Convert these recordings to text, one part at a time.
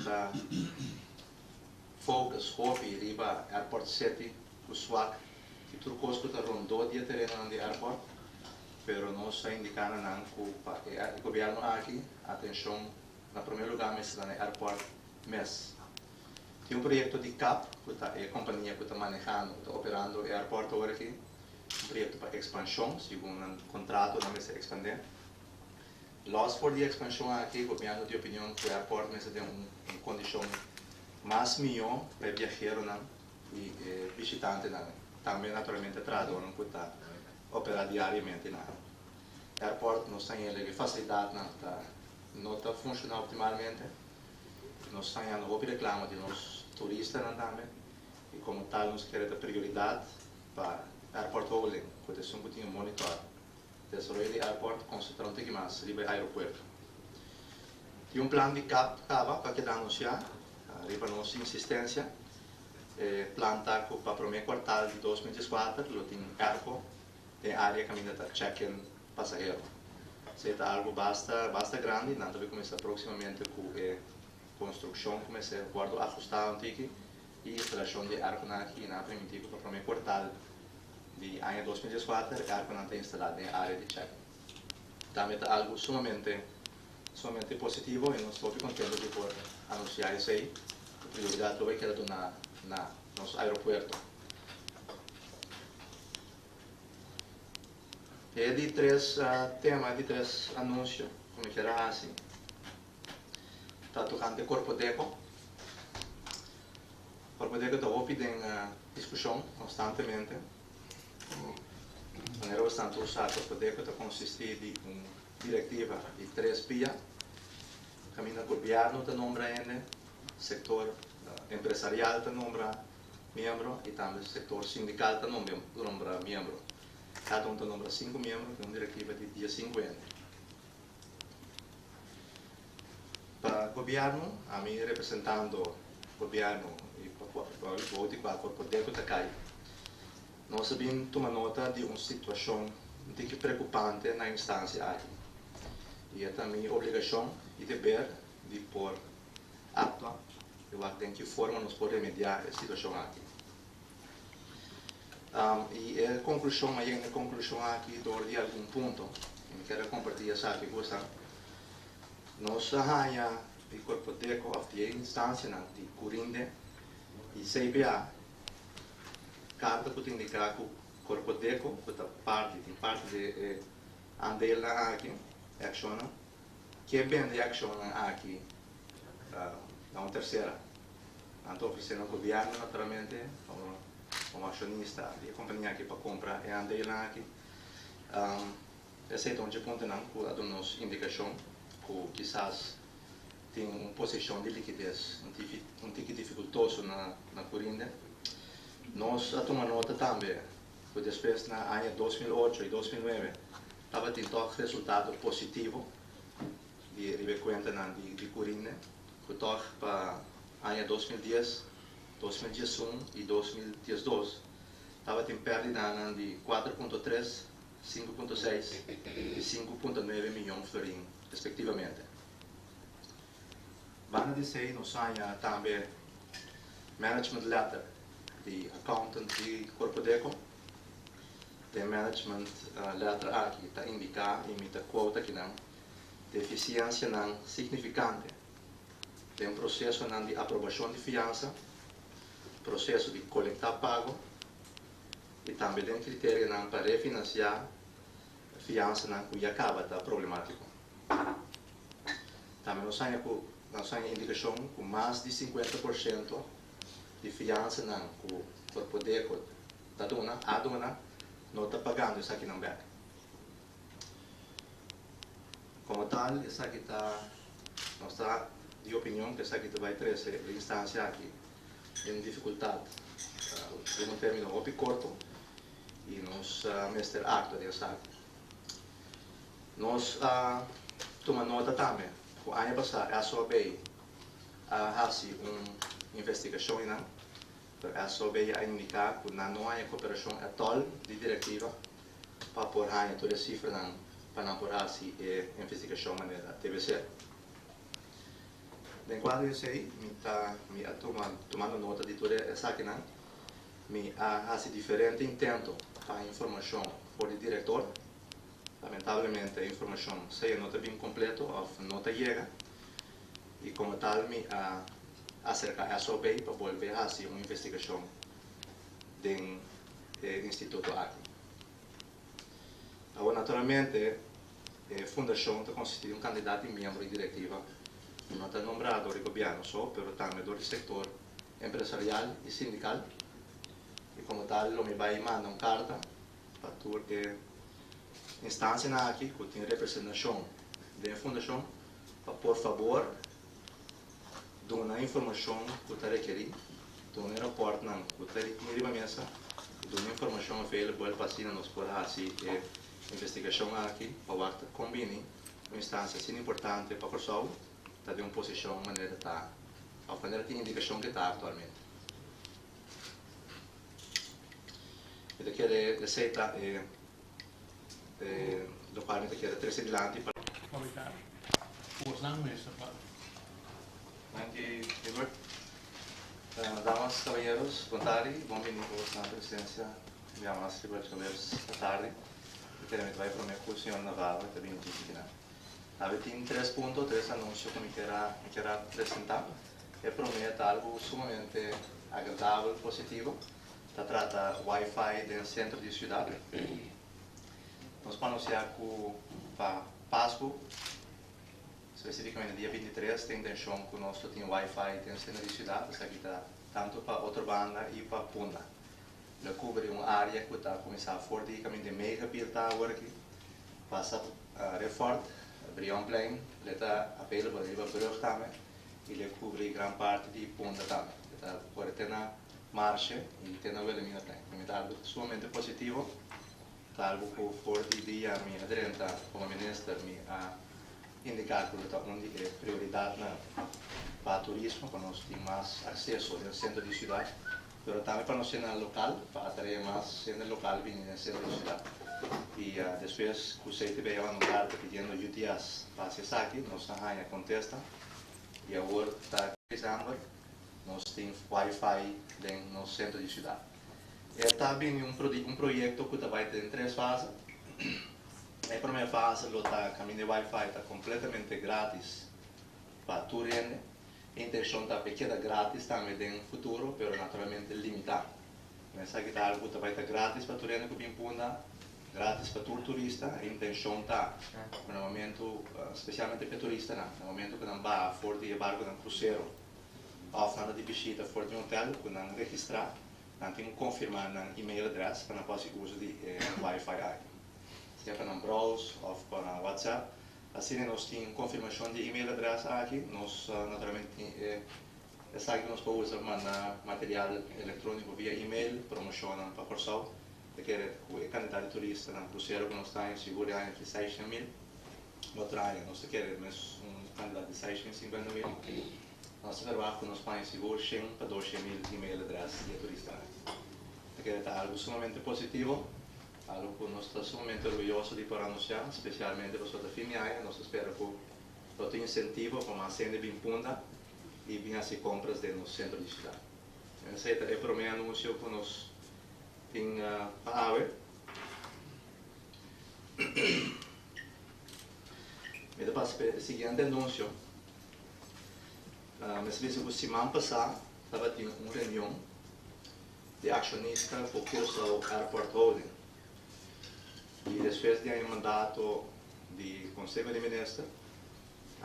ta focus hopi riba Airport City ku swak i tur kos ku ta rondó di e terenonan di airport, pero nos a indiká na nan ku pa e gobièrnu aki atenshon na promé lugá mester ta na e airport mes. Tin un proyekto di cap ku ta e kompania ku ta manehando, ku ta operando e airport awor aki, un proyekto pa ekspanshon, segun nan kontrato nan mester ekspandé. Lòs for di e ekspanshon aki, gobièrnu di opinion ku e airport mester den un kondishon mas mihó pa e biaheronan i e bishitantenan, tambe naturalmente trahadónan ku ta operá diariamente na airport. Nos ta hende ku e fasilidatnan ta no ta funshoná optimalmente. Nos ta hañando hopi reklamo di nos turistanan tambe i komo tal nos kere ta prioridat pa Airport Holding ku ta esun ku tin e monitor desaroyo di airport konsentrá un tiki mas riba e aeropuerto. Tin un plan di kap kaba ku a keda anunsiá riba nos insistensia. E plan ta ku pa promé kuartal di 2014 lo tin airco den área kaminda ta check-in pasahero. Esei ta algu basta basta grandi, nan ta bay kuminsá próksimamente ku e konstrukshon ku mester wòrdu ahustá un tiki i instalashon di e arkonan aki i nan a permití ku pa promé kuartal di aña 2014 e arkonan ta instalá den e área di check-in. Tambe ta algu sumamente sumamente positivo i nos ta hopi kontento di por anunsiá esei ku prioridat lo bay keda duná na nos aeropuerto. E di tres tema, e di tres anunsio ku mi kier a hasi ta tokante Korpodeko. Korpodeko ta hopi den diskushon konstantemente. Manera bo esnan tur sa, Korpodeko ta konsistí di un direktiva di tres pia, kaminda gobièrnu ta nombra hende, sektor empresarial ta nombra miembro i tambe sektor sindikal ta nombra miembro. Kada un ta nombra sinku miembro den un direktiva di 15 hende. Pa gobièrnu, ami representando gobièrnu i pa bou di kua Korpodeko ta kai, nos a bin tuma nota di un situashon un tiki preokupante na instansia aki. I e ta mi obligashon i deber di por aktua i wak den ki forma nos por remediá e situashon aki. I e konklushon, a yega na e konklushon aki dor di algun punto, i mi kier a kompartí esaki ku boso. Nos a haña di Korpodeko òf di e instansianan di Curinde i CPA karta ku ta indiká ku Korpodeko ku ta parti, tin parti di e aandeelnan aki, e akshonnan, ke bende e akshonnan aki na un tersera. Nan ta ofresé na gobièrnu naturalmente komo akshonista di e kompania aki pa kumpra e aandeelnan aki. Esei ta un dje puntonan ku a duna nos indikashon ku kisas tin un posishon di likides un tiki difikultoso na Curinde. Nos a tuma nota tambe ku despues na aña 2008 i 2009 tabatin tòg resultado positivo di riba e kuentanan di Curinde. Ku tòg pa aña 2010, 2011 i 2012 tabatin pèrdidanan di 4.3, 5.6 i 5.9 miyon florin respektivamente. Banda di esei nos haña tambe management letter di accountant di Korpodeko. Den management letter aki ta indiká i mi ta quote akinan, Defisiensianan signifikante den prosesonan di aprobashon di fiansa, proseso di kolektá pago i tambe den kriterionan pa refinansiá fiansanan ku ya kaba ta problemátiko. Tambe nos haña ku nos haña indikashon ku mas di 50% di fiansanan ku Korpodeko ta duna, a duna, no ta pagando esakinan bèk. Komo tal, esaki ta, nos ta di opinion ku esaki ta bai trese e instansia aki den difikultat den un término hopi korto i nos mester aktua den esaki. Nos a tuma nota tambe ku aña pasá SOB a hasi un investigashon einan, pero SOB a indiká ku nan no haña koperashon ètòl di direktiva pa por haña tur e sifranan pa nan por hasi e investigashon manera debe ser. Den kuadro di esei mi ta mi a tuma tumando nota di tur esakinan mi a hasi diferente intento pa haña informashon for di direktor. Lamentablemente e informashon sea no ta bin kompleto òf no ta yega i komo tal mi a aserká SOB pa bolbe hasi un investigashon den e instituto aki. Awor naturalmente e fundashon ta konsistí di un kantidat di miembro di direktiva ku no ta nombrá dor di gobièrnu so, pero tambe dor di sektor empresarial i sindikal i komo tal lo mi bai manda un karta pa tur e instansianan aki ku tin representashon den e fundashon pa por fabor duna informashon ku ta rekerí, duna e rapòrtnan ku ta tin riba mesa i duna informashon available pa asina nos por hasi e investigashon aki pa wak ta kon bini un instansia asina importante pa Kòrsou ta den un posishon manera ta òf manera tin indikashon ke ta aktualmente. Mi ta kere esei ta e lokual mi ta kere trese dilanti pa. Fabriká kosnan mester pa. Danki Gilbert. Damas, caballeros, bon tardi. Bon bini ku boso presencia. Mi yama Gilbert Chavez atardi. Mi kere mi ta bai prome ku señor Navarro e ta bini djis aki nan. Awe tin tres punto, tres anuncio ku mi kier a mi kier a presenta. E prome ta algu sumamente agradabel, positivo. Ta trata Wi-Fi den centro di ciudad. Nos por anuncia cu pa Pascu, specificamente dia 23, ta intencion cu nos lo tin Wi-Fi den centro di ciudad. Esaki ta tanto pa Otrobanda y pa Punda. Lo cubri un area cu ta cuminsa for di caminda di Mega Pier Tower aki, pasa Riffort, Brionplein, lo ta available riba brug tambe y lo cubri gran parti di Punda tambe. E ta core te na Marshe y te na Wilhelminaplein. Mi ta algo sumamente positivo, ta algo cu for di dia mi a drenta como minister mi a indica cu lo ta un di e prioridadnan pa turismo, pa nos tin mas acceso den centro di ciudad, pero tambe pa nos hende local, pa atrae mas hende local bini den centro di ciudad. Y despues cu CTB a manda un carta pidiendo UTS pa haci esaki, nos a haya contesta y awor ta december. Nos tin Wi-Fi den nos sentro di siudat. E ta bini un un proyekto ku ta bai den tres fase. E promé fase lo ta kaminda e Wi-Fi ta kompletamente grátis pa tur hende. E intenshon ta pa e keda grátis tambe den futuro, pero naturalmente limitá. Esaki ta algu ku ta bai ta grátis pa tur hende ku bin Punda, grátis pa tur turista. E intenshon ta ku na momentu, spesialmente pa e turistanan, na momentu ku nan baha for di e barkunan krusero, Òf nan ta di bishita for di un hotel ku nan registrá, nan tin ku konfirmá nan email adrès pa nan por hasi uso di e Wi-Fi aki. Sea pa nan browse òf pa nan WhatsApp. Asina nos tin konfirmashon di e email adrès aki, nos naturalmente tin e esaki ku nos por usa pa manda material elektróniko via email, promoshonnan pa Kòrsou. Ta kere ku e kantidat di turistanan krusero ku nos ta haña sigur e aña aki 600.000. Otro aña nos ta kere mes un kantidat di 650.000. Nos ta verwagt ku nos paña sigur shen pa 200.000 email adres di e turistanan aki. Ta kere ta algu sumamente positivo, algu ku nos ta sumamente orguyoso di por anunsiá, spesialmente pasobra ta fin di aña, nos ta spera ku lo tin insentivo pa mas hende bin Punda i bin hasi kompras den nos sentro di siudat. Esei ta e promé anunsio ku nos tin pa awe. Mi ta pasa pa e siguiente anunsio. Mester bisa ku siman pasá tabatin un reunion di akshonista ku Curaçao Airport Holding i despues di haña mandato di Konseho di Minister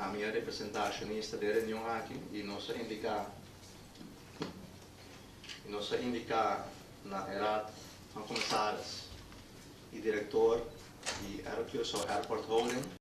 ami a representá akshonista den e reunion aki i nos a indiká i nos a indiká na e Raad van Commissaris i direktor di Curaçao Airport Holding.